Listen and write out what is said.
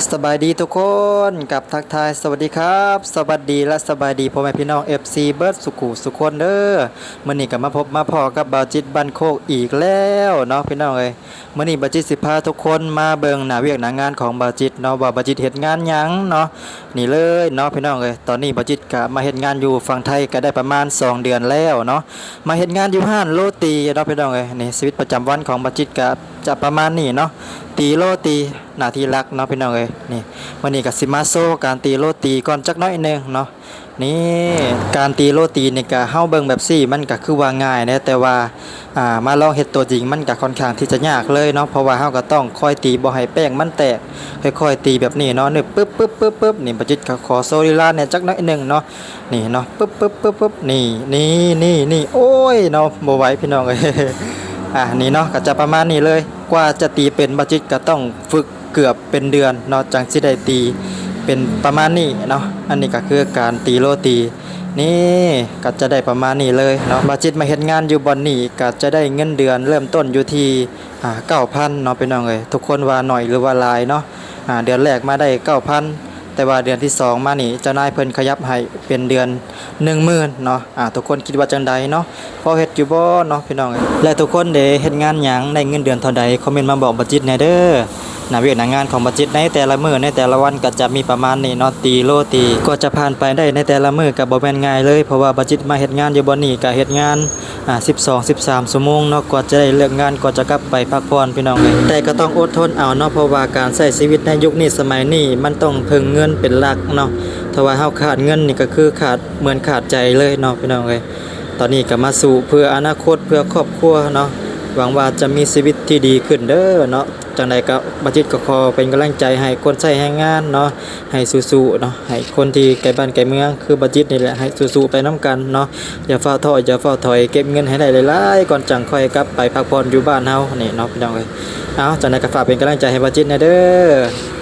ສະບາຍດີທຸກຄົນ ກັບທັກທາຍສະຫວັດດີຄັບ ສະຫວັດດີ ແລະ ສະບາຍດີພໍ່ແມ່ພີ່ນ້ອງ ເອັຟຊີ ເບິດສຸຂູສຸຄົນເດີ. ມື້ນີ້ກໍມາພົບມາພໍ້ກັບບ່າວຈິດບ້ານໂຄກອີກແລ້ວເນາະພີ່ນ້ອງເອີຍ. ມື້ນີ້ບ່າວຈິດຊິພາທຸກຄົນມາເບິ່ງໜ້າວຽກໜ້າງານຂອງບ່າວຈິດເນາະ ວ່າບ່າວຈິດເຮັດງານຫຍັງເນາະ. ນີ້ເລີຍເນາະພີ່ນ້ອງເອີຍ ຕອນນີ້ບ່າວຈິດກະມາເຮັດງານຢູ່ຝັ່ງໄທກະໄດ້ປະມານສອງເດືອນແລ້ວເນາະ. ມາເຮັດງານຢູ່ຮ້ານໂລຕີເນາະພີ່ນ້ອງເອີຍ. ນີ້ຊີວິດປະຈຳວັນຂອງບ່າວຈິດກະຈະປະມານນີ້ເນາະ ຕີໂລຕີ ໜ້າທີ່ຫຼັກເນາະພີ່ນ້ອງເອີຍ. ນີ້ ມື້ນີ້ກະຊິມາໂຊການຕີໂລຕີກ່ອນຈັກໜ້ອຍໜຶ່ງເນາະ. ນີ້ ການຕີໂລຕີນີ້ກະເຮົາເບິ່ງແບບຊີ້ມັນກະຄືວ່າງ່າຍເດ້ ແຕ່ວ່າ ອ່າ ມາລອງເຮັດຕົວຈິງມັນກະຄ່ອນຂ້າງທີ່ຈະຍາກເລີຍເນາະ ເພາະວ່າເຮົາກໍຕ້ອງຄອຍຕີບໍ່ໃຫ້ແປ້ງມັນແຕກ ຄ່ອຍໆຕີແບບນີ້ເນາະ ນຶບປຶບໆໆ ນີ້ ບ່າວຈິດກໍຂໍໂຊລີລາແດ່ຈັກໜ້ອຍໜຶ່ງເນາະ. ນີ້ເນາະ ປຶບໆໆໆ ນີ້ ນີ້ ນີ້ ນີ້ ໂອ້ຍເນາະ ບໍ່ໄຫວພີ່ນ້ອງເອີຍ. ອ່າ ນີ້ເນາະ ກໍຈະປະມານນີ້ເລີຍ ກວ່າຈະຕີເປັນ ບ່າວຈິດກໍຕ້ອງຝຶກເກືອບເປັນເດືອນເນາະ ຈັ່ງຊິໄດ້ຕີເປັນປະມານນີ້ເນາະ. ອັນນີ້ກໍຄືການຕີໂລຕີ ນີ້ກໍຈະໄດ້ປະມານນີ້ເລີຍເນາະ. ບ່າວຈິດມາເຮັດງານຢູ່ບ່ອນນີ້ກໍຈະໄດ້ເງິນເດືອນເລີ່ມຕົ້ນຢູ່ທີ່ ອ່າ ເກົ້າພັນເນາະພີ່ນ້ອງເອີຍ. ທຸກຄົນວ່າໜ້ອຍຫຼືວ່າຫຼາຍເນາະ. ອ່າ ເດືອນແລກມາໄດ້ເກົ້າພັນ ແຕ່ວ່າເດືອນທີສອງມານີ້ ເຈົ້ານາຍເພິ່ນຂະຫຍັບໃຫ້ເປັນເດືອນໜຶ່ງໝື່ນເນາະ. ອ່າ ທຸກຄົນຄິດວ່າຈັ່ງໃດເນາະ? ພໍເຮັດຢູ່ບໍ່ເນາະພີ່ນ້ອງເອີຍ? ແລະ ທຸກຄົນເດ ເຮັດງານຫຍັງ ໄດ້ເງິນເດືອນເທົ່າໃດ ຄອມເມັນມາບອກບ່າວຈິດແດ່ເດີ. ໜ້າວຽກໜ້າງານຂອງບ່າວຈິດໃນແຕ່ລະມື້ ໃນແຕ່ລະວັນກໍຈະມີປະມານນີ້ເນາະ ຕີໂລຕີ ກວ່າຈະຜ່ານໄປໄດ້ໃນແຕ່ລະມື້ກໍບໍ່ແມ່ນງ່າຍເລີຍ ເພາະວ່າບ່າວຈິດມາເຮັດງານຢູ່ບ່ອນນີ້ກໍເຮັດງານ ອ່າ ສິບສອງ ສິບສາມຊົ່ວໂມງເນາະ ກວ່າຈະໄດ້ເລີກງານ ກວ່າຈະກັບໄປພັກຜ່ອນພີ່ນ້ອງເອີຍ. ແຕ່ກໍຕ້ອງອົດທົນເອົາເນາະ ເພາະວ່າການໃຊ້ຊີວິດໃນຍຸກນີ້ສະໄໝນີ້ ມັນຕ້ອງເພິ່ງເງິນເປັນຫຼັກເນາະ. ຖ້າວ່າເຮົາຂາດເງິນນີ້ກໍຄືຂາດ ເໝືອນຂາດໃຈເລີຍເນາະພີ່ນ້ອງເອີຍ. ຕອນນີ້ກໍມາສູ້ເພື່ອອະນາຄົດ ເພື່ອຄອບຄົວເນາະ ຫວັງວ່າຈະມີຊີວິດທີ່ດີຂຶ້ນເດີເນາະ. ຈັ່ງໃດກໍ ບ່າວຈິດກໍຂໍເປັນກຳລັງໃຈໃຫ້ຄົນໃຊ້ແຮງງານເນາະ ໃຫ້ສູ້ໆເນາະ ໃຫ້ຄົນທີ່ໄກບ້ານໄກເມືອງຄືບ່າວຈິດນີ້ແຫຼະ ໃຫ້ສູ້ໆໄປນຳກັນເນາະ. ຢ່າຟ້າວທໍ້ ຢ່າຟ້າວຖອຍ ເກັບເງິນໃຫ້ໄດ້ຫຼາຍໆ ກ່ອນຈັ່ງຄ່ອຍກັບໄປພັກຜ່ອນຢູ່ບ້ານເຮົານີ້ເນາະພີ່ນ້ອງເອີຍ. ເອົາ ຈັ່ງໃດກໍຝາກເປັນກຳລັງໃຈໃຫ້ບ່າວຈິດແດ່ເດີ.